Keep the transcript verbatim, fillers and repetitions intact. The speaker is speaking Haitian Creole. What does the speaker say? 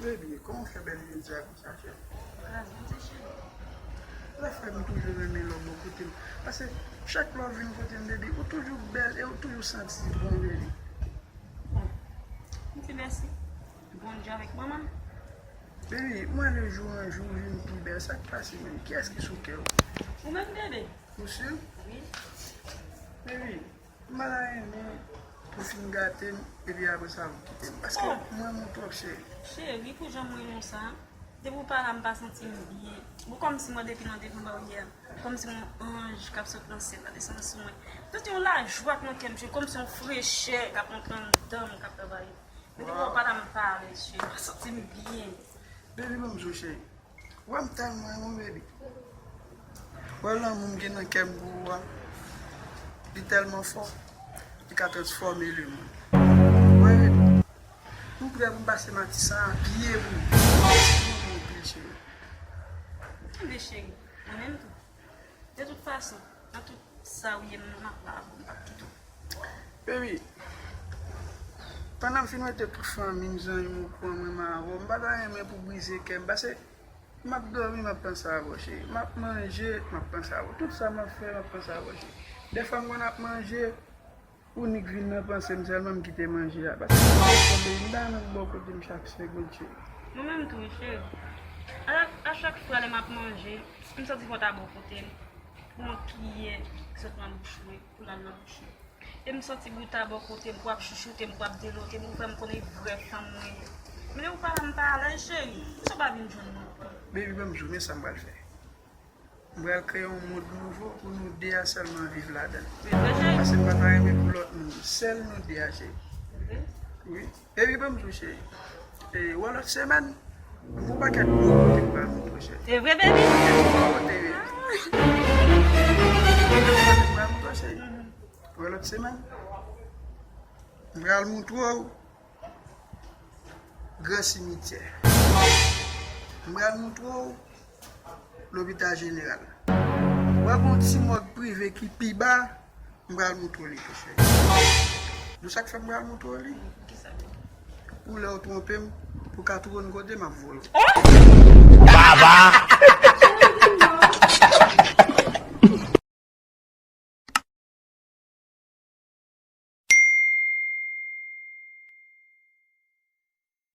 Baby, kòman w fè bèl jodi a konsa, cheri? Gras Bondye, cheri. Sa fè m toujou renmen lè w bò kote m. Paske chak lè w vin kote m, baby, ou toujou bèl e ou toujou santi bon, baby. Bon, m di mèsi Bondye avèk manman m. Baby, mwen de jou an jou w vin pi bèl. Sa k pase menm? Kiyès ki sou kè w? Ou menm, bebe? Ou si? Wi. Baby, m pa ta renmen pou w fin gate m, epi apre sa pou w kite m. Paske m renmen w twòp, cheri. Cheri, pou jan m renmen w sa, depi w pa la, m pa santi m byen. Ou kòmsi mwen depi nan devan baryè a, kòmsi yon anj k ap sot nan syèl la desann sou mwen. Tout yon lajwa k nan kè m, cheri, kòmsi yon frechè k ap rantre anndan m, k ap travay. Men depi w pa la, m pa alèz, cheri, m pa santi m byen. Baby, ban m di w, cheri. Wè m tèlman renmen w, baby. Wè lanmou m gen nan kè m pou ou a, li tèlman fò, li ka transfòme lemonn. Wè, baby, m prè pou m pase matisan an pye pou ou. M renmen w anpil, cheri. Tande, cheri, mwen menm tou. De tout fason, nan tout sa w ye m nan, m ap la avè w, m p ap kite w. Baby, pandan m fin mete tout fanmi m, zanmi m okouran mwen menm avè w, m pa ta renmen pou w brize kè m, paske m ap dòmi, m ap panse avè w, cheri. M ap manje, m ap panse avè w. Tout sa m ap fè, m ap panse avè w, cheri. Dèfwa m konn ap manje, ou nik vin nan panse m sèlman, m kite manje a. Paske m pa renmen bò kote m chak segonn, cheri. Mwen menm tou, cheri. A, a chak fwa lè m ap manje, m santi fò w ta bò kote m. Pran yon kiyè ki sot nan bouch mwen pou l al nan bouch ou. E m santi bouta bò kote m pou ap chouchoute m, pou ap delote m, ou fè m konnen vrè fanm mwen ye. Men ou pa la, m pa alèz, cheri. Pousa w pa vin jwenn mwen ankò? Baby, ban m di w, men sa m pral fè. M pral kreye yon mond nouvo pou nou de a sèlman viv ladan l. Vre, cheri? Paske m pa ta renmen pou lòt moun. Sèl nou de a, cheri. Vre? Wi. Baby, ban m di w, cheri. E, wè lòt semèn, m gon pakèt bon kote m pral montre w, cheri. Se vre, baby? Pakèt bon kote, wi. M pral montre w, cheri. Wè lòt semèn, m pral montre w gran simityè. M pral montre w lopital jeneral. Wè gon ti mòg prive ki pi ba, m pral montre w li tou, cheri. Nou sa k fè m pral montre w li? Pou lè w twonpe m, pou w ka tounen kote m ap voye w. Baba!